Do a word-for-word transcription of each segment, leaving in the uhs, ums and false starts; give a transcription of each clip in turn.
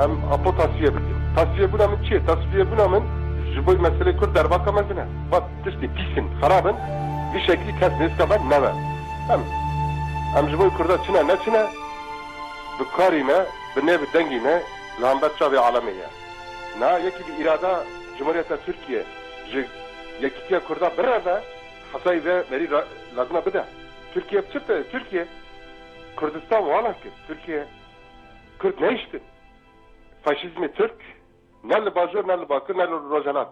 Em apo tasfiye bikin. Tasfiyebûna min çi ye? Tasfiyebûna min ji bo meselê Kurd derbaka mezin e. Va tiştê pîs in, xerab in, vî şeklî kes nêzika me nebe. Em, em ji bo Kurda çine neçine, bi karî me, bi nê bi dengî me, li hember çavê alemê ye. Na yekî bi îrada Cumhuriyeta Tirkiye ji yekîtiya Kurda bireve, hesayî ve merî ra-, lazim e bide. Tirkiye çi te-, Tirkiye Kurdistan wala kir. Tirkiye Kurd nehiştin. Faşîzmê Tirk ne li bajor, ne li bakur, ne li rojhelat.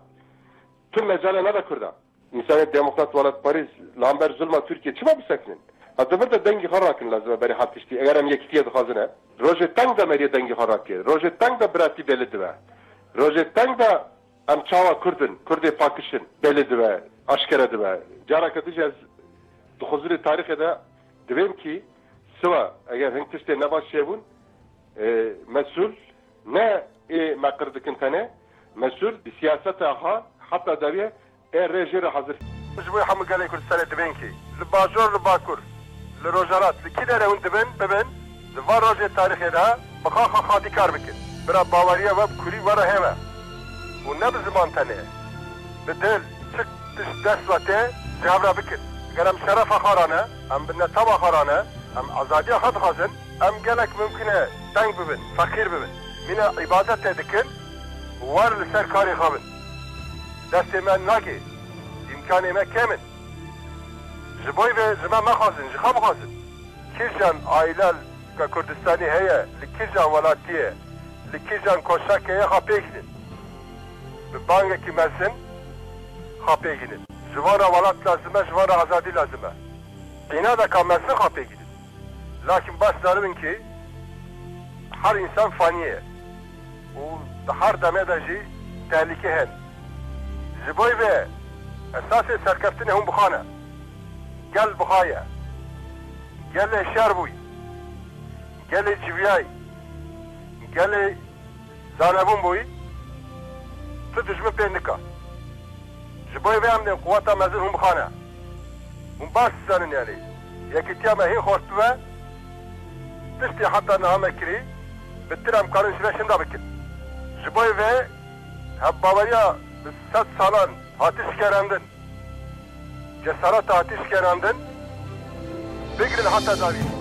Tu mecale neda Kurda. Însanê demokrat, welatparêz li hember zulma Tirkiye çima bisekinin? Ha, di vir de dengî xwe rakin lazim e berê her tiştî. Eger em yekîtiye dixwazin e, rojê teng de meriyê dengî xwe rake. Rojê teng de biratî belî dibe. Rojê teng de em çawa Kurd in, Kurdê pakiş in, belî dibe, aşkere dibe. Careke din jî ez di xuzurê tarîxê de dibêm kî siwa, eger hin tiştê nebaş çêbûn, e, mesûl ne ê meqir dikin tenê, mesûl bi siyaseta xwe heta dawiyê ê rê jê re hazir. Ji bo hemû gelê Kurdistanê dibên kî li bajor, li bakur, li rojhelat, li kî derê hûn dibin, bibin, di van rojê tarîxê de bi xwe xwe xwedî kar bikin. Bira baweriya we bi kurî we re hebe û ne bi ziman tenê, bi dil, çi tişt dest ve tê, ji hev re bikin. Ger em şerefa xwe re ne, em bi netama xwe re ne, em azadiya xwe dixwazin, em gelek mimkun e teng bibin, feqîr bibin. Mîna îbadetê dikin, wer li ser karê xwe bin. Destê me nagê, îmkanê me kêm in. Ji bo vê ji me mexwazin, ji xwe bixwazin. Kîjan aîle ke Kurdistanî heye, li kîjan welatî ye, li kîjan koşakê ye, xwe pêk din. Bi bangekî mezin xwe pêk din. Ji van re welat lazim e, ji van re azadî lazim e. Înadeka mezin xwe pêk din. Lakin baş zaribin ki her însan fanî ye û di her demê de jî tehlîke hene. Ji bo vê esasê serkeftinê hûn bi xwe ne. Gel bi xwe ye. Gelê şer bûyî. Gelê civiyayî. Gelê zanebûn bûyî. Tu dijmin pê nika. Ji bo vê em dên quweta mezin hûn bi xwe ne. Hûn baş dizanin yanî. Yekîtiya me hîn xort bibe. Tiştê heta niha me kirî. Bi tir em karin ji me şinda bikin. Ji bo vê hevbaweriya bi sed salan hatî şikerandin. Cesareta hatî şikerandin, bigirin heta dawî.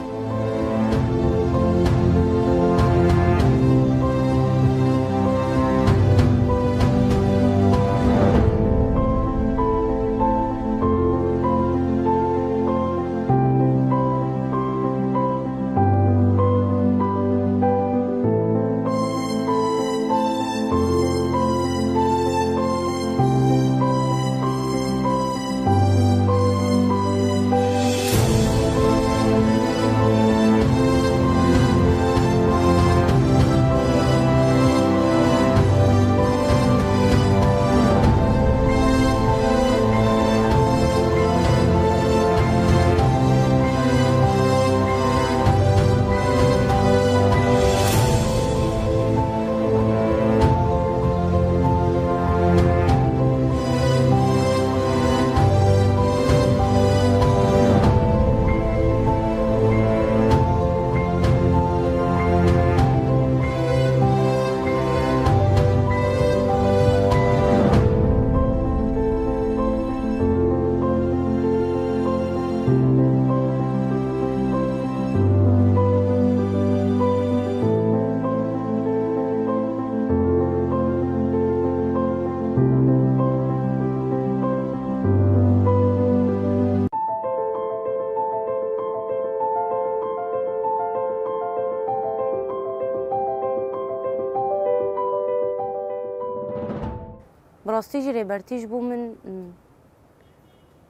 Bi rastî jî rêbertî ji bo min,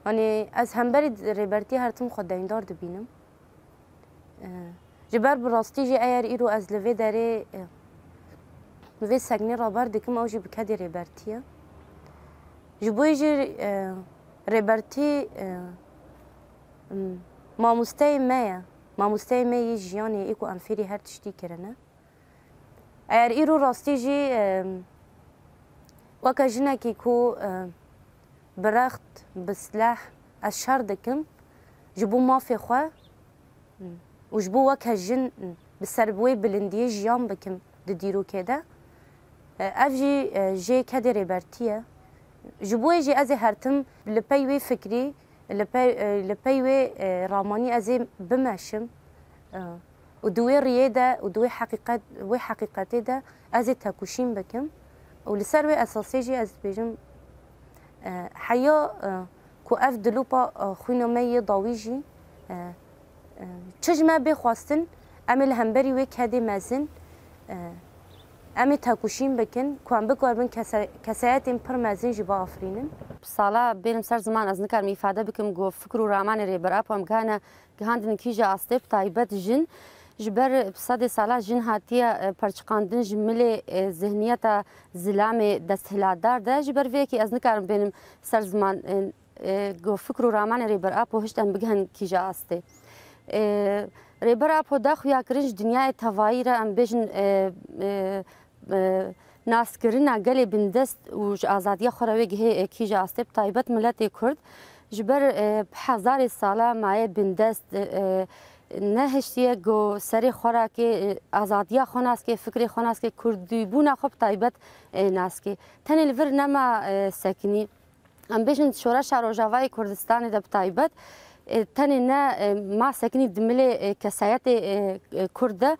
hanê ez hemberî rêbertî her tim xwe deyndar dibînim. E, ji ber bi rastî jî eger îro ez li vê derê, e, li vê seknê raber dikim, ew jî bi kedê rêbertî ye. Ji bo jî, e, rêbertî, e, m-, mamosteyê me ye. Mamosteyê me yê jiyanê ê ku em fêrî her tiştî kirine. Eger îro rastî jî, e, weke jinekî ku, e, bi rext, bi sileh ez şer dikim, ji bo mafê xwe û ji bo weke jin bi ser bi wê bilindiyê jiyan bikim, di dîrokê de. E, ev jî, e, jê kedê rêbertî ye. Ji bo wê jî ez ê her tim li pey wê fikrî, li pey, e, li pey wê, e, ramanî ez ê bimeşim. E, û di wê riyê de û di wê heqîqet, wê heqîqetê de ez ê tekoşîn bikim. Û li ser wê esasê jî ez dibêjim, e, heya, e, ku ev dilopa, e, xwîna me yê dawî jî, e, e, çi ji me bê xwestin, em ê li hemberî wê kedê mezin, e, em ê tekoşîn bikin, ku em bikaribin kese-, kesayetên pir mezin jî biafirînin. Sala bênim ser ziman, ez nikarim îfade bikim ku fikr û ramanê Rêber Apo em gihane, gihandin kîja astê, bi taybet jin. Ji ber sedê sala jin hatiye, e, perçiqandin ji milê, e, zihniyeta zilamê desthilatdar de. Ji ber vê yekê ez nikarim bênim ser ziman, e, e, ku fikr û ramanê Rêber Apo hişt em bigihin kîja astê. E, Rêber Apo da xuyakirin ji dinyayê tevayî re, em bêjin, e, e, e, naskirina gelê bindest û ji azadiya xwe re wê gihê, e, kîja astê, bi taybet miletê Kurd. Ji ber, e, bi hezarê sala maye bindest, e, nehiştiye ku serê xwe rakê, e, azadiya xwe naskê, fikrê xwe naskê, kurdîbûna xwe bi taybet, e, naskê. Tenê li vir nema, e, sekinî. Em bêjin şoreşa Rojavayê Kurdistanê de bi taybet, e, tenê ne, e, ma sekinî di milê, e, kesayetê, e, e, Kurd de,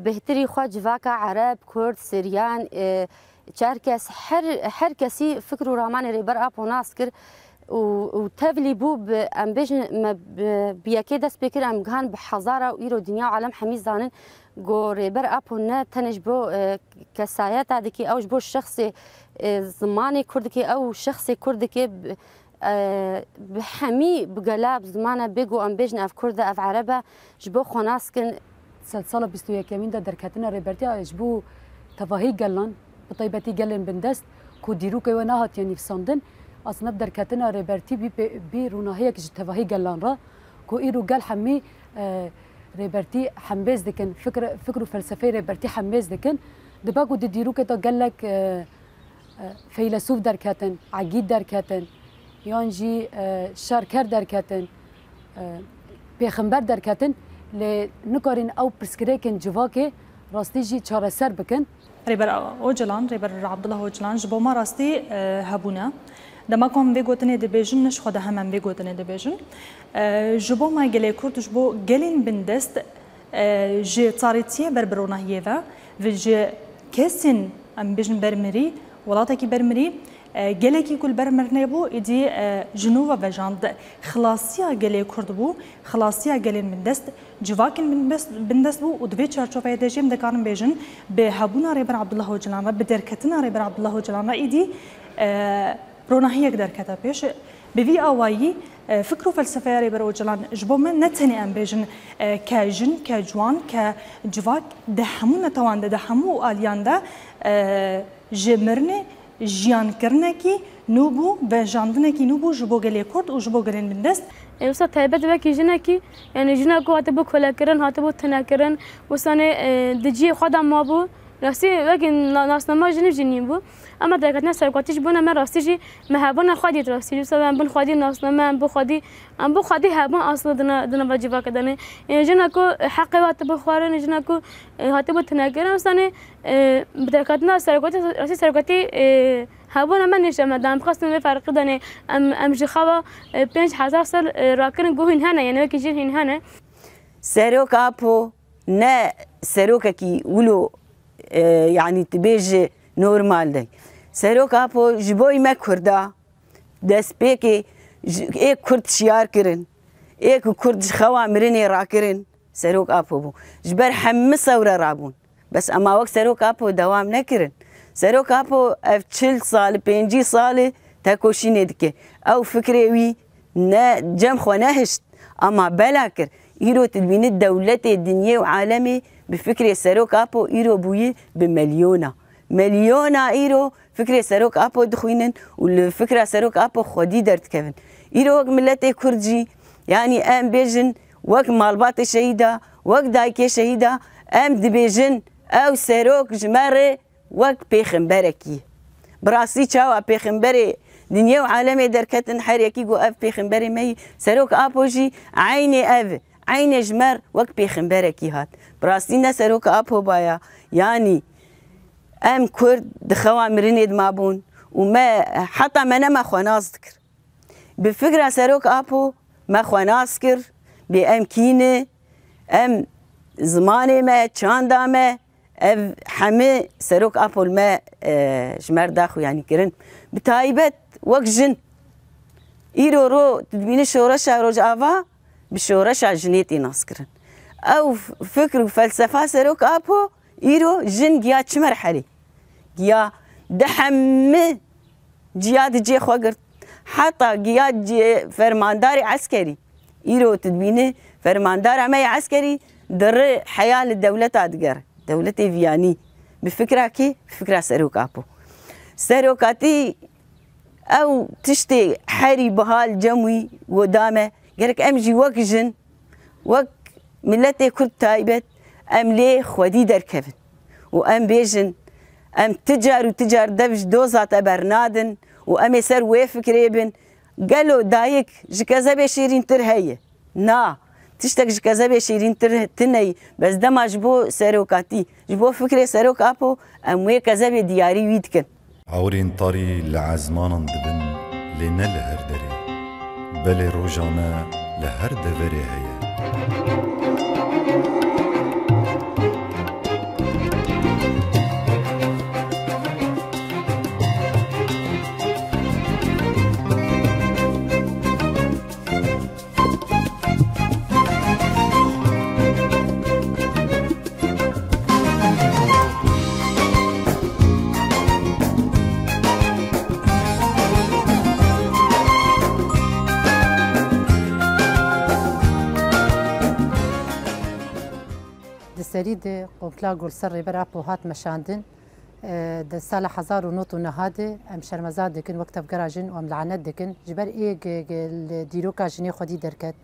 bêhtirî xwe civaka Ereb, Kurd, Siryan, e, Çerkes, her, her kesî fikr û ramanê Rêber Apo nas kir û, û tevlî bû bi, em bêjin, me bi, bi yekê dest pê kir, em gihan bi hezara û îro dinya û alem hemî zanin ku Rêber Apo ne tenê ji bo, e, kesayeta dikê, ew ji bo şexsê, e, zimanê Kurd dikê, ew şexsê Kurd dikê, bi, e, bi hemî bi gela bi zimana bê ku em bêjin ev Kurd e, ev Ereb e, ji bo xwe nas kin. Sedsala bîst û yekemîn de derketina Rêbertiya ji bo tevahî gelan, bi taybetî gelên bindest ku dîrokê we nehatiye nivîsandin, aslında bi derketina Rêbertî bî pê-, bî rûnahiyek ji tevahî gelan re ku îro gel hemî, e, Rêbertî hembêz dikin, fikr, fikr û felsefeyê Rêbertî hembêz dikin. Dibe ku di dîrokê de gelek, e, e, feylesûf derketin, egîd derketin, yan jî, e, şerker derketin, e, pêxember derketin, lê nikarîn ew pirsgirêkên civakê rastî jî çareser bikin. Rêber Ocalan, Rêber Abdullah Ocalan ji bo me rastî, e, hebûn e. Dema ku em vê gotinê dibêjin, ne ji xwe de hem em vê gotinê dibêjin. E, ji bo me gelê Kurd, ji bo gelên bindest, e, ji çarêtiyê ber bi ronahiyê ve, ve ji kesên, em bêjin, bermirî, welatekî bermirî, e, gelekî ku li ber mirinê bû, îdî, e, ji nû ve vejand. Xilasiya gelê Kurd bû, xilasiya gelên bindest, civakên bindest, bindest bû û di vê çarçoveyê de jî em dikarin bêjin, bi hebûna Rêber Abdullah Ocalan ve, bi derketina Rêber Abdullah Ocalan ve îdî, e, ronahiyek derkete pêş. Bi vî awayî, e, fikr û felsefeya Rêber Ocalan ji bo me ne tenê em bêjin, e, ke jin, ke ciwan, ke civak, di hemû netewan de, di hemû aliyan de, e, ji mirinê jiyankirinekî nû bû, vejandinekî nû bû ji bo gelê Kurd û ji bo gelên bindest. E, wisa taybet wekî jinekî, yani jina ku hatibû kolekirin, hatibû tinekirin, wisanê, e, di cihê xwe de mabû. Rastî wekî na-, nasnama jinî jî nîn bû. Ema derketina serokatî ji bona me rastî jî me hebûna xwe dît rastî. Ji sebeb em bin xwedî nasname, em bi xwedî, em bi xwedî hebûn aslında di na-, di nava civakê de ne. Ê, jina ku heqê wê hatibû xwarin, jina ku, e, hatibû tinekirin, sanê, e, bi derketina serokatî, rastî serokatî, e, hebûna me nîşe me da. Em xwestin vê ferqî danê. Em, em ji xewa, e, pênc hezar sal, e, rakirin ku hîn hene, yani wekî jin hîn hene. Serok Apo ne serokekî wilo, e, yanî tu bêjî normal de. Serok Apo ji bo me Kurda destpêkê ji, ê Kurd şiyar kirin. Ê ku Kurd ji xewa mirinê rakirin, Serok Apo bû. Ji ber hemî sewre rabûn. Bes ema wek Serok Apo dewam nekirin. Serok Apo ev çil sal, pêncî salê tekoşînê dike. Ew fikrê wî ne cem xwe nehişt, ama bela kir. Îro tu dibînî dewletê dinyê û alemê bi fikrê Serok Apo îro bûyî bi milyona. Milyona îro fikrê Serok Apo dixwînin û li fikra Serok Apo xwedî derdikevin. Îro wek miletê Kurd jî, yanî em bêjin wek malbatê şehîda, wek dayikê şehîda, em dibêjin ew Serok ji me re wek pêxemberekî. Bi rastî çawa pêxemberê dinyê û alemê derketin, her yekî got ev pêxemberê me yî. Serok Apo jî eynê ev, eynê ji me wek pêxemberekî hat. Bi rastî ne Serok Apo baya, yanî Em Kurd di xewa mirinê de mabûn û me heta me nema xwe nas dikir. Bi fikra Serok Apo me xwe nas kir, bê em kî ne, em zimanê me, çanda me, ev hemî Serok Apo li me, e, ji me re da xuyanî kirin. Bi taybet wek jin. Îro ro tu dibînî şoreşa Rojava bi şoreşa jinê tê naskirin. Ew fikr û felsefa Serok Apo îro jin giya çi merhelê? Giya di hemî ciya di cê xwe girt. Heta giya cê-, fermandarê eskerî. Îro tu dibînî fermandara me yê eskerî di rê heya li dewleta digere. Dewletê viyanî. Bi fikra kê? Bi fikra Serok Apo. Serokatî ew tiştê herî biha li cem wî û da me. Gerek em jî wek jin, wek miletê Kurd taybet, em lê xwedî derkevin û em bêjin, em ti car û ti car dev ji doza te bernadin û em ê ser wê fikrê bin. Gelo dayik ji kezebê şîrîntir heye? Na, tiştek ji kezebê şîrîntir tune ye. Bes dema ji bo serokatî, ji bo fikrê Serok Apo, em wê kezebê diyarî wî dikin. Hawirên tarî li ezmanan dibin, lê ne li her derê. Belê roja me li her deverê heye. Di serî de kompla ku li ser Rêber Apo hat meşandin, e, di sala hezar û nod û nehê de em şermezar dikin wek tevgera jin û em lanet dikin. Ji ber ê ge-, ge-, li dîroka jinê xwedî derket,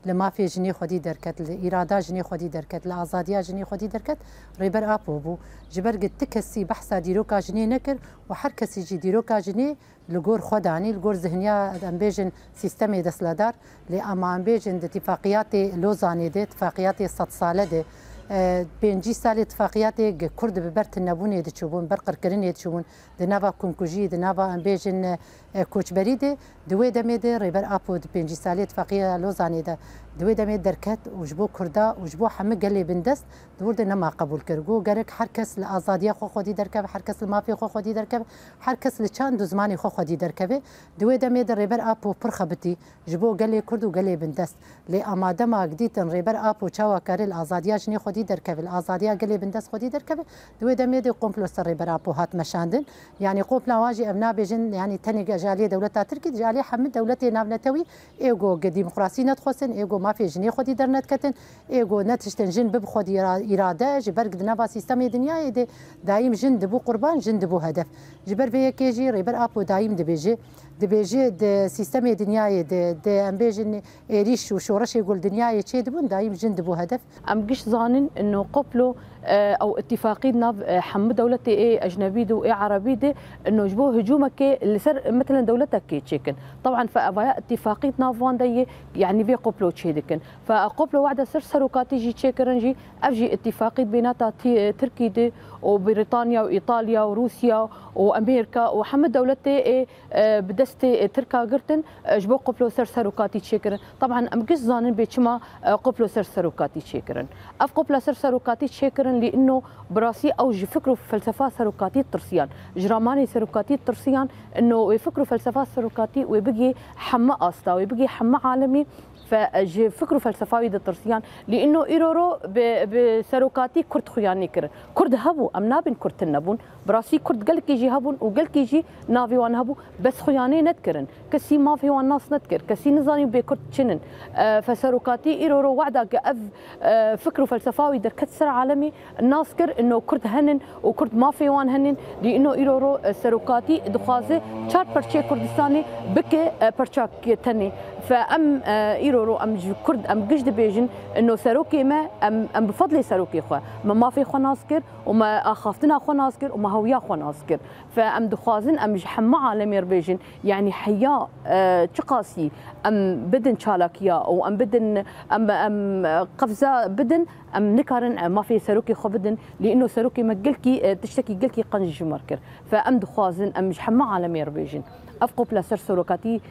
li mafê jinê xwedî derket, li îrada jinê xwedî derket, li azadiya jinê xwedî derket, Rêber Apo bû. Ji ber gi ti kesî behsa dîroka jinê nekir û her kesî jî dîroka jinê li gor xwe danî, li gor zihniya, em bêjin, sîstemê destledar. Lê ama em bêjin di tifaqiyatê Lozanê de, tifaqiyatê sed sale de, e, pêncî salê tifaqiyatê gi Kurd bi ber tunebûnê diçûbûn, ber qirkirinê diçûbûn, di nava komkujî, di nava, em bêjin, e, koçberî de, di wê demê de Rêber Apo di pêncî salê tifaqiya Lozanê de, di wê demê derket û ji bo Kurda û ji bo hemî gelê bindest di wir de nema qebûl kir. Got, gerek her kes li azadiya xwe xwedî derkeve, her kes li mafê xwe xwedî derkeve, her kes li çand û zimanê xwe xwedî derkeve. Di wê demê de Rêber Apo pir xebitî ji bo gelê Kurd û gelê bindest. Lê ama dema dîtin Rêber Apo çawa kare li azadiya jinê xwedî derkeve, li azadiya gelê bindest xwedî derkeve, di wê demê de komplo ser Rêber Apo hat meşandin. Yanî kompla wan jî em nabêjin, yanî tenê ji aliyê dewleta Tirkî, ji aliyê hemî dewletê navnetewî, ê go gi demokrasî nedixwestin, ê go mafê jinê xwedî dernediketin, ê go netiştin jin bib xwedî îra-, îrade, ji ber di nava sîstemê dinyayê de dayîm jin dibû qurban, jin dibû hedef. Ji ber vê yekê jî Rêber Apo dayîm dibêje, dibêje di sîstemê dinyayê de, di, em bêjin, êrîş û şoreşê ku li dinyayê çêdibûn, dayîm jin dibû hedef. Em giş zanin ino komplo, e, ew îtîfaqî di nav, e, hemû dewletê ê ecnebî de û ê erebî de ino ji bo hicûmekê li ser, methelen, dewletekê çêkin. Teban fe evaya îtîfaqî di nav wan de ye, yanî vê komplo çêdikin. Fe komplo wehda ser serokatî jî çêkirin jî, ev jî îtîfaqî di bînata Tî-, Tirkî de û Brîtanya û Îtalya û Rûsya û Amerîka û hemû dewletê ê e, bi destê, e, Tirka girtin, e, ji bo qoplo ser serokatî çêkirin. Teban em giş zanin bê çima, e, qoplo ser serokatî çêkirin. Ev qopla ser serokatî çêkirin, lê ino bi rastî ew ji fikr û felsefa serokatî tirsiyan, ji ramanê serokatî tirsiyan, ino wê fikr û felsefa serokatî wê bigê hemî asta, wê bigê hemî alemî. Fe, e, ji fikr û felsefa wî ditirsiyan. Lê ino îro ro bi, bi serokatî Kurd xuyanî kirin. Kurd hebû, em nabên Kurd tune nebûn. Bi rastî Kurd gelkî jî hebûn û gelkî jî navê wan hebû. Bes xuyanê nedikirin. Kesî mafê wan nas nedikir. Kesî nizanî bê Kurd çi nin. E, fe serokatî îro ro wehda ke ev, e, fikr û felsefa wî derket ser alemî, nas kir ino Kurd henin û Kurd mafê wan henin. Lê ino îro ro, e, serokatî dixwaze Çar perçeyê Kurdistanê bike, e, perçak tenê. Fe em, e, îro ro em ji Kurd em giş dibêjin, ino serokê me, em, em bi fedlê serokê xwe, me mafê xwe nas kir û me axaftina xwe nas kir û me hewiya xwe nas kir. Fe em dixwazin em ji hemû alemê re bêjin, yanî heya, e, çiqasî em bidin çalakiya û em bidin, em, em, e, qefza bidin, em nikarin, e, mafê serokê xwe bidin. Lê ino serokê me gelkî, e, tiştekî gelkî qenc ji me re kir. Fe em dixwazin em ji hemû alemê re bêjin. Ev qopla ser serokatî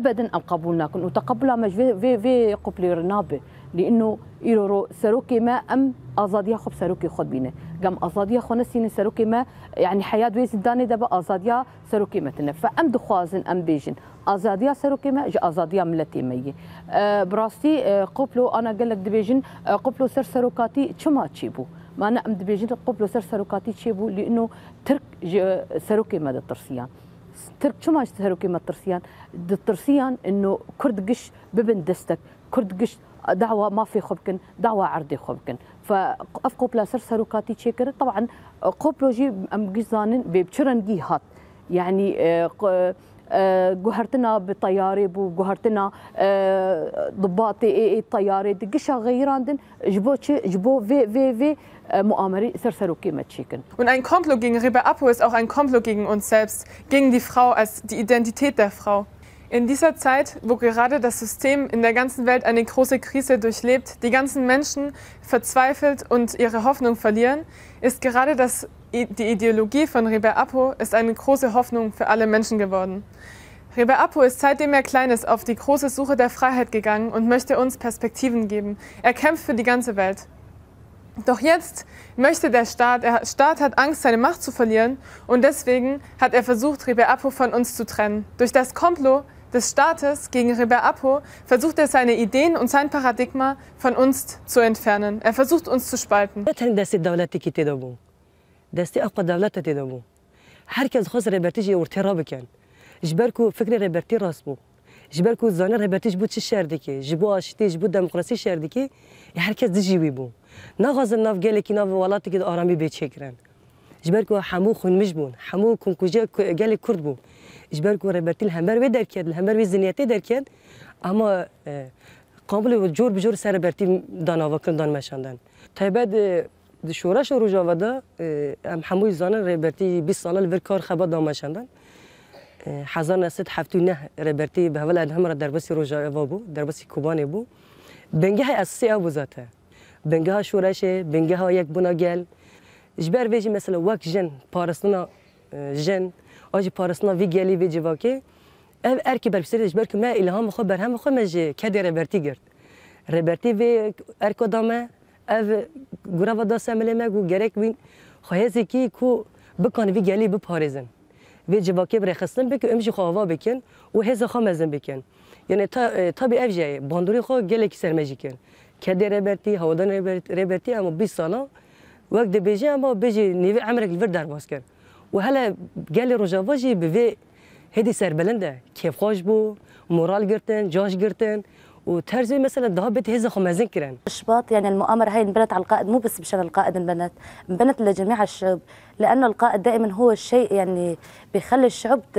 ebedin em qebûl nakin û teqebula me ji vê, vê, vê qoplê re nabe. Lê ino îro ro serokê me em azadiya xwe bi serokê xwe dibîne. Gem azadiya xwe nesînin serokê me, yanî heya di wê zindanê de be, azadiya serokê me tine. Fe em dixwazin em bêjin, azadiya serokê me ji azadiya miletê me ye. E, bi rastî, e, qoplo ana gelek dibêjin, e, qoplo ser serokatî çima çêbû? Mane em dibêjin qoplo ser serokatî çêbû, lê ino Tirk ji serokê me ditirsiyan. Tirk çima ji serokê me tirsiyan? Ditirsiyan ino Kurd giş bibin destek, Kurd giş dawa mafê xwe bikin, dawa erdê xwe bikin. Fe ev qopla ser serokatî çêkirin. Teban, qoplo jî em giş zanin bê bi çi rengî hat. Yanî, e, q-, e, guhertina bi teyarê bû, guhertina, e, dibatê ê, ê teyarê di gişa xeyirandin. Ji bo çi? Ji bo vê, vê, vê, e, muamerî ser serokê me çêkin. Und ein Komplott gegen Rêber Apo ist auch ein Komplott gegen uns selbst, gegen die Frau als die Identität der Frau. In dieser Zeit, wo gerade das System in der ganzen Welt eine große Krise durchlebt, die ganzen Menschen verzweifelt und ihre Hoffnung verlieren, ist gerade das, die Ideologie von Rêber Apo ist eine große Hoffnung für alle Menschen geworden. Rêber Apo ist, seitdem er klein ist, auf die große Suche der Freiheit gegangen und möchte uns Perspektiven geben. Er kämpft für die ganze Welt. Doch jetzt möchte der Staat, der Staat hat Angst, seine Macht zu verlieren, und deswegen hat er versucht, Rêber Apo von uns zu trennen. Durch das Komplott des Staates gegen Rêber Apo versucht er, seine Ideen und sein Paradigma von uns zu entfernen. Er versucht, uns zu spalten. Ne tenê destê dewletekî tê de bû. Destê ev qe dewlete tê de bû. Her kes dixwest Rêbertî ji ortê rabikin. Ji ber ku fikrê Rêbertî rast bû. Ji ber ku zanî Rêbertî ji bo çi şer dike, ji bo aştî, ji bo demokrasî şer dike, ê her kes dijî wî bû. Naxwazin nav gelekî, nav welatekî de aramî bê çêkirin. Ji ber ku hemû xwînmij bûn, hemû komkujiya ku-, gelê Kurd bû. Ji ber ku Rêbertî li hember wê derket, li hember wê zihniyetê derket, ama, e, qambilê cor bi cor ser Rêbertî dan avakirin, dan meşandin. Taybet, e, Di şoreşa Rojava de, e, em hemû zanin Rêbertî bîst sala li vir kar xebat dameşandin. E, hezar neh sed heftê û neh Rêbertî bi hevala Edhem re derbasî Rojava bû, derbasî Kobanê bû. Bingeha esasî ew bû zaten. Bingeha şoreşê, bingeha yekbûna gel. Ji ber vê jî mesela wek jin, parastina, e, jin, a jî parastina vî gelî, vê civakê, ev erkê berpirsê ji ber ku me îlhama xwe, berhema xwe me ji kedê Rêbertî girt. Rêbertî vê erka da me, ev gureva da ser milê me ku gerek wîn xwehêzekî ku bikan vî gelî biparêzin. Vê civakê bi rêxistin bikin, em jî xwe ava bikin û hêza xwe mezin bikin. Yanî ta-, e, tabî ev jî ye, bandorê xwe gelekî ser me jî kir. Kedê Rêbertî, hewadanê Rêber-, Rêbertî, ema bîst sala wek dibêje, ema bêjî nîvê emrek li vir derbas kir. Û hele gelê Rojava jî bi vê hêdî serbilind e. Kêfxweş bû, moral girtin, caş girtin û terzê mesela daha bêt hêza xwe mezin kirin. شباط، يعني المؤامرة هاي انبنت على القائد، مو بس مشان القائد انبنت، انبنت لجميع الشعوب، لأنه القائد دائمًا هو الشيء يعني بيخلي الشعوب ت-،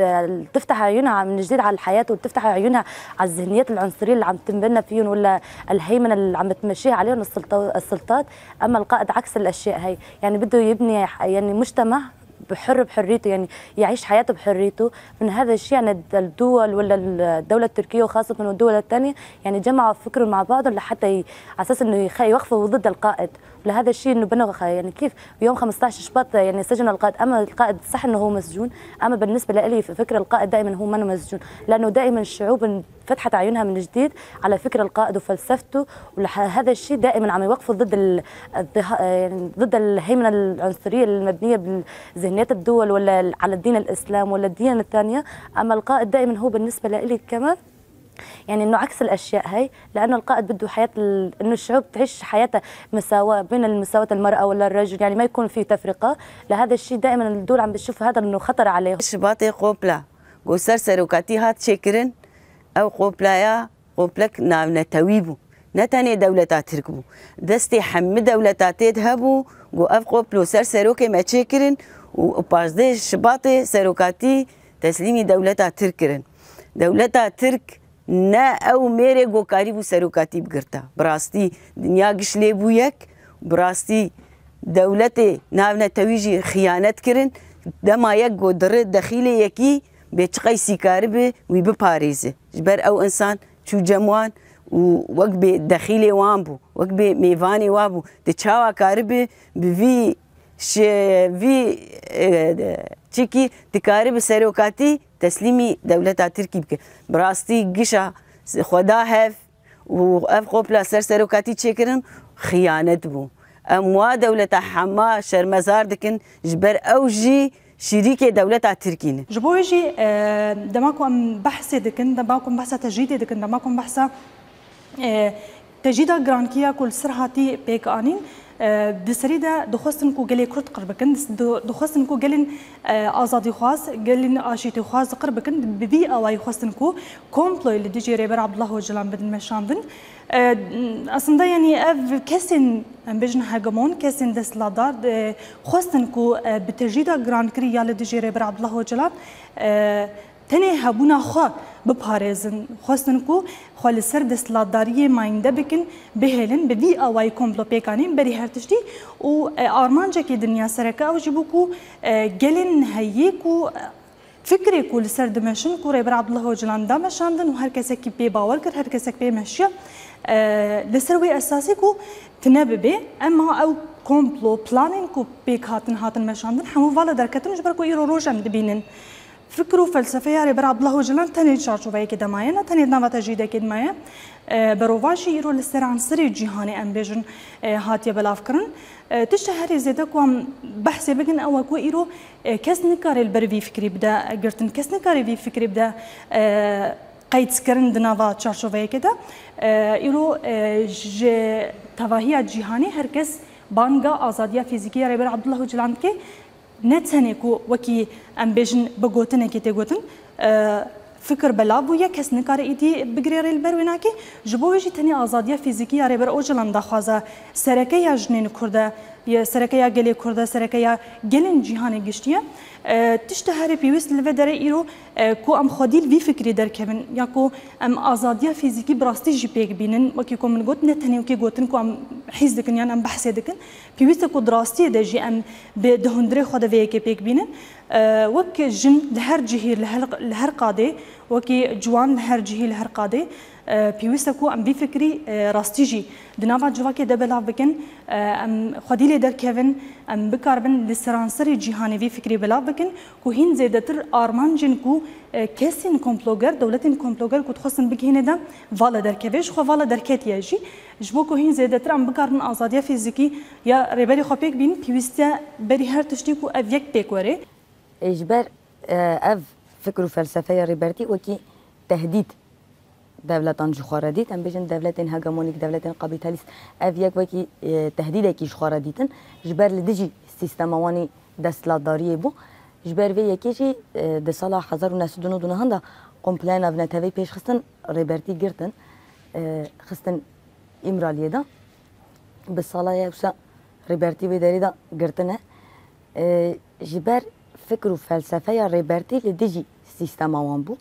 تفتح عيونها من جديد على الحياة، وتفتح عيونها على الذهنيات العنصرية اللي عم تنبنى فيهم، ولا الهيمنة اللي عم تمشيها عليهم السلطة-، السلطات. أما القائد عكس الأشياء هاي، يعني بده يبني ح-، يعني مجتمع بحر بحريته، يعني يعيش حياته بحريته. من هذا الشيء يعني الد-، الدول ولا الدولة التركية وخاصة والدول التانية يعني جمعوا فكرهم مع بعضهم لحتى ي-، على أساس إنه يخ-، يوقفوا ضد القائد. ولهذا الشيء إنه بنوا خ-، يعني كيف بيوم خمستعش شباط يعني سجن القائد. أما القائد صح إنه هو مسجون، أما بالنسبة لإلي ف-، فكر القائد دائمًا هو منه مسجون، لأنه دائمًا الشعوب فتحت عيونها من جديد على فكر القائد وفلسفته، ولهذا الشيء دائمًا عم يوقفوا ضد ال-، الضها-، يعني ضد الهيمنة العنصرية المبنية بذهنيات الدول ولا ال-، على الدين الإسلام ولا الديانة الثانية. أما القائد دائمًا هو بالنسبة لإلي كمان، يعني إنه عكس الأشياء هاي، لأنه القائد بده حياة ال-، إنه الشعوب تعيش حياتها مساواة، بين المساواة المرأة ولا الرجل، يعني ما يكون في تفرقة. لهذا الشيء دائمًا الدول عم بتشوف هذا إنه خطر عليهم. Şibatê qopla ku ser serokatî hat çêkirin, ew qoplaya qoplek navnetewî bû. Ne tenê dewleta Tirk bû. Destê hemî dewleta tê de hebû, ku ev qoplo ser serokê me çêkirin û pazdeh Şibatê serokatî Teslîmî dewleta Tirk kirin. Dewleta Tirk ne ew mêrê ku karîbû serokatî bigirta. Bi rastî dinya giş lê bû yek, bi rastî dewletê navnetewî jî xiyanet kirin. Dema yek ku diri dexîlê yekî bê çiqeysî karibi wî biparêzi. Ji ber ew insan çû cem wan û wek bê dexîlê wan bû, wek bê mêvanê wan bû. Di çawa karibi bi vî şi-, vî, e, çikî dikaribi serokatî teslîmî dewleta Tirkî bike. Bi rastî gişa xwe da hev û ev qopla ser serokatî çêkirin xiyanet bû. Em wa dewleta hema şermezar dikin, ji ber ew jî şîrîkê dewleta Tirkî ne. Ji bo wê jî, e, dema ku em behsê dikin, dema ku em behsa tecrîdê dikin, dema ku em behsa, e, tecrîda girankî ya ku li ser hatî pêk anîn, e, di serî de dixwestin ku gelê Kurd qir bikin, di-, dixwestin ku gelên, e, azadîxwaz, gelên aşîtîxwaz qir bikin, bi vî awayî xwestin ku komployê li dijî Rêber Abdullah Ocalan bidin meşandin. E, aslında, yanî ev kesên, em bêjin hegemon, kesên desthilatdar, e, xwestin ku, e, bi tecrîda girankirî ya li dijî Rêber Abdullah Ocalan, e, tenê hebûna xwe biparêzin. Xwestin ku xwe li ser desthilatdariyê mayînde bikin, bihêlin, bi vî awayî komplo pêk anîn berî her tiştî û, e, armancekî din ya sereke ew jî bû ku, e, gelên heyî ku, e, fikrê ku li ser dimeşin ku Rêber Abdullah Ocalan da meşandin û her kesekî pê bawer kir, her kesek pê meşiya, e, li ser wê esasî ku tine bibe, ema ew komplo, planên ku pêk hatin, hatin meşandin, hemû vala derketin ji ber ku îro roj em dibînin. Fikr û felsefeya Rêber Abdullah Ocalan tenê çarçoveyekê de maye, ne tenê di nava tecrîdekê de maye. E, berovajî îro li seranserê cîhanê, em bêjin, e, hatiye belavkirin. E, tişta herî zêde ku em behsê bikin ew e ku îro, e, kes nikare li ber vî fikrî bide girtin, kes nikare vî fikrî bide, e, qeydkirin di nava çarçoveyekê de. E, îro, e, ji tevahiya cîhanê her kes banga azadiya fîzîkî ya Rêber Abdullah Ocalan dike. Ne tenê ku wekî, em bêjin, bi gotinekê tê gotin, e, fikir belav bûye, kes nikare îdî bigirê rê li ber wê nake. Ji bo wê jî tenê azadiya fîzîkî ya Rêber Ocalan daxwaza sereke ya jinên Kurd e, ya sereke ya gelê Kurd e, sereke ya gelên cîhanê giştî ye. E, tişta herî pêwîst li vê derê îro, e, ku em xwedî li vî fikrî derkevin, ya ku em azadiya fîzîkî bi rastî jî pêk bînin, wekî ku min got, ne tenê wekî gotin ku em hîs dikin yan em behsê dikin. Pêwîst e ku di rastiyê de jî em bi, di hundirê xwe de vê yekê pêk bînin. E, wek jin li her cihî, li her, li her qadê, wekî ciwan li her cihî, li her qadê, e, pêwîst e ku em vî fikrî, e, rastî jî di nava civakê de belav bikin, e, em xwedî lê derkevin, em bikaribin li seranserê cîhanê vî fikrî belav bikin, ku hîn zêdetir armancên ku, e, kesên komploger, dewletên komploger ku dixwestin bigihîne de vala derkeve, ji xwe vala derketiye jî. Ji bo ku hîn zêdetir em bikaribin azadiya fîzîkî ya rêberê xwe pêk bînin, pêwîst e berî her tiştî ku ev yek pêk were. Ê, ji ber, e, ev fikr û felsefeya Rêbertî wekî tehdîd dewletan ji xwe re dît. Em bêjin dewletên hegemonîk, dewletên kapîtalîst, ev yek wekî, e, tehdîdekî ji xwe re dîtin. Ji ber li dijî sîstema wan î desthilatdariyê bû. Ji ber vê yekê jî, e, di sala hezar û neh sed û nod û neh de komploya navnetewî pêş xistin, Rêbertî girtin, e, xistin Îmraliyê de. Bi sala ye wisa Rêbertî wê derê de girtine. E, ji ber fikr û felsefeya Rêbertî li dijî sîstema wan bû.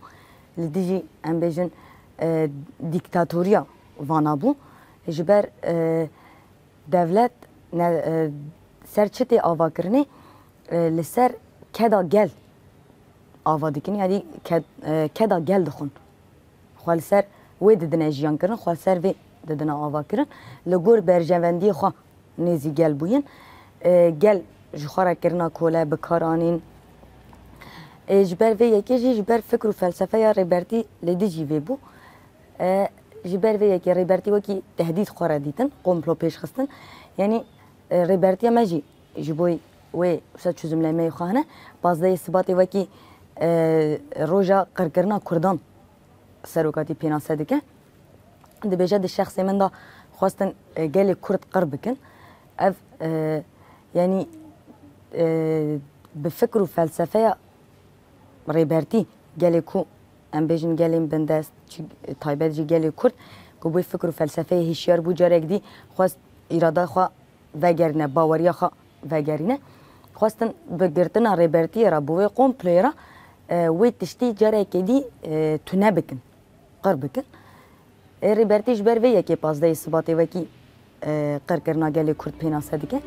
Li dijî, em bêjin, e, dîktatoriya vana bû. Ji ber, e, dewlet ne, e, ser çi tê avakirinê, e, li ser keda gel ava dikin, yanî ked-, e, keda gel dixwin. Xwe li ser wê didine jiyan kirin, xwe li ser vê didine ava kirin. Li gor berjewendiyê xwe nêzî gel bûyin. E, gel ji xwe re kirina kole, bi kar anîn. E, ji ber vê yekê jî, ji ber fikr û felsefeya Rêbertî li dijî vê bû. E, ji ber vê yekê Rêbertî wekî tehdîd xwe re dîtin, komplo pêş xistin. Yanî, e, Rêbertiya me jî ji bo wê wisa çözümlemeyê xwe hene. Pazdehê Sibatê wekî, e, roja qirkirina Kurdan serokatî pênase dike. Dibêje di şexsê min de xwestin, e, gelê Kurd qir bikin. Ev, e, yanî, e, bi fikr û felsefeya Rêbertî gelê ku em bêjin gelên bindest, çi, taybet jî gelê Kurd, ku bi fikr û felsefeyê hişyar bû, carek dî xwest îrada xwe vegerîne, baweriya xwe vegerîne. Xwestin bi girtina Rêbertiyê re, bi wê komployê re e, wê tiştî carekê dî, e, tune bikin, qir bikin. E, Rêbertî ji ber vê yekê pazdehê Sibatê wekî, e, qirkirina gelê Kurd pênase dike.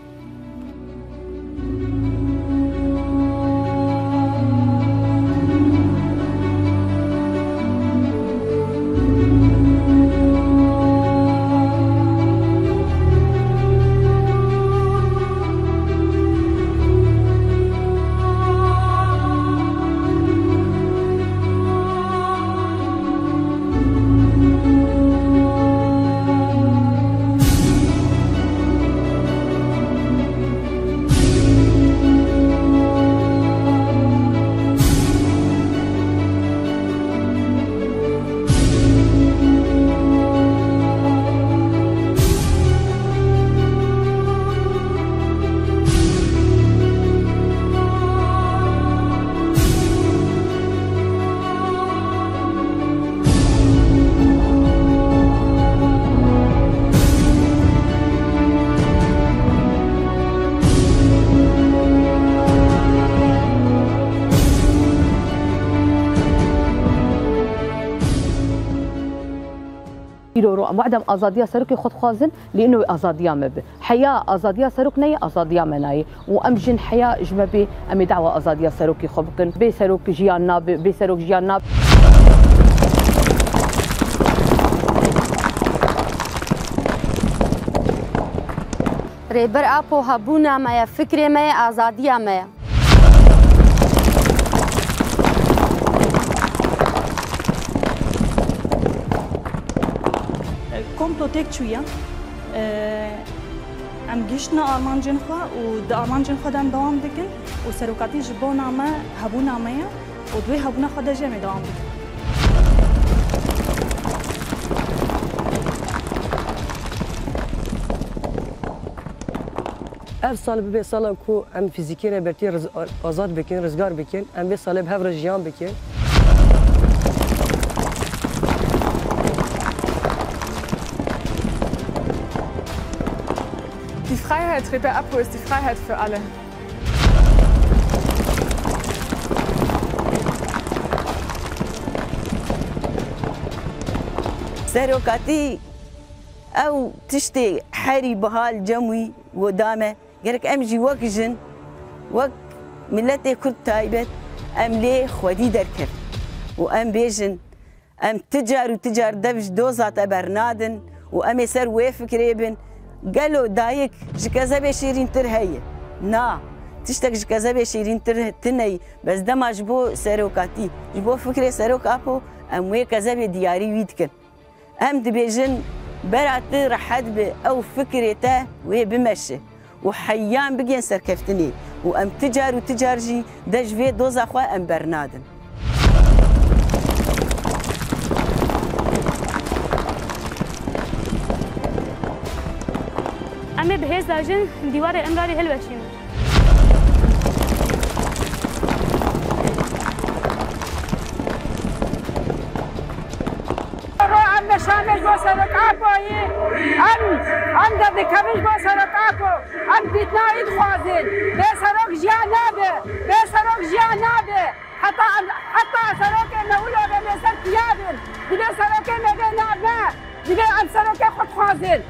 Îro ro em wehd em azadiya serokê xwe dixwazin, lê ino wê azadiya me bi. Heya azadiya serok neyê, azadiya me nayê. Û em jin heya ji me bê, em ê dawa azadiya serokê xwe bikin. Bê serok jiyan nabe, bê serok jiyan nabe. Rêber Apo hebûna me ye, fikrê me ye, azadiya me ye. Komplo têk çûye. Em gihiştine armancên xwe û di armancên xwe de em dewam dikin û serokatî ji bona me hebûna me ye û di wê hebûna xwe de jî em ê dewam bikin. Ev sal bibe sala ku em fîzîkî Rêbertî riz-, azad bikin, rizgar bikin. Em vê salê bi hev re jiyan bikin. Die Freiheit, Rêber Apo ist die Freiheit für alle. Serokatî ew tiştê herî biha li cem wî û da me. Gerek em jî wek jin, wek miletê Kurd taybet, em lê xwedî derkevin û em bêjin, em ti car û ti car dev ji doza te bernadin û em ê ser wê fikrê bin. Gelo dayik ji kezebê şîrîntir heye? Na, tiştek ji kezebê şîrîntir tine ye. Bes dema ji bo serokatî, ji bo fikrê Serok Apo, em wê kezebê diyarî wî dikin. Em dibêjin, bera tu rehet bi, ew fikrê te wê bimeşe û heyan bigên serkeftinê û em ti car û ti car jî de ji vê doza xwe em bernadin. Em ê bi hêza jin dîwarê Îmralî hilweşînin. Ro em meşanê ji bo Serok Apoyî, em, em derdikevin ji bo Serok Apo, em fîtna wî dixwazin. Bê serok jiyan nabe, bê serok jiyan nabe. Heta em, heta serokê me wilo be, em ê ser piya bin. Divê serokê me bê nav me, divê em serokê xwe dixwazin.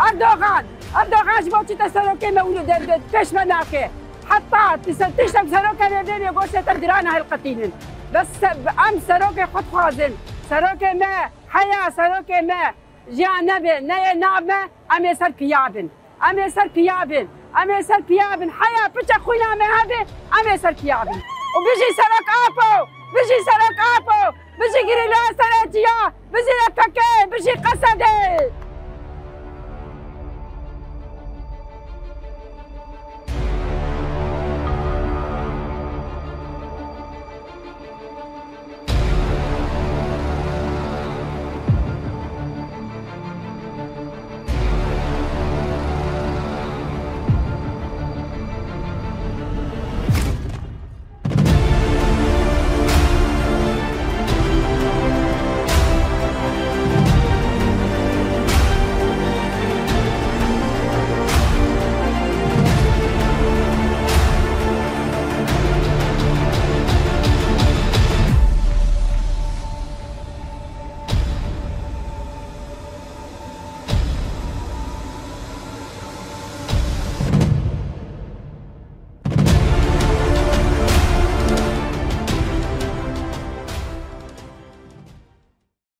Erdogan, Erdogan ji bo çi te serokê me wilo de, de pêş me nake? Heta ti ser tiştek serokê me bê, bê goşê te dirana hilqetînin. Bes se-, em serokê xwe dixwazin. Serokê me heya, serokê me jiyan nebe, neyê nav me, em ê ser piya bin. Em ê ser piya bin. Em ê ser piya bin. Heya piçek xwîna me hebe, em ê ser piya bin. Û bijî Serok Apo! Bijî Serok Apo! Bijî gerîlaya seretiya! Bijî yek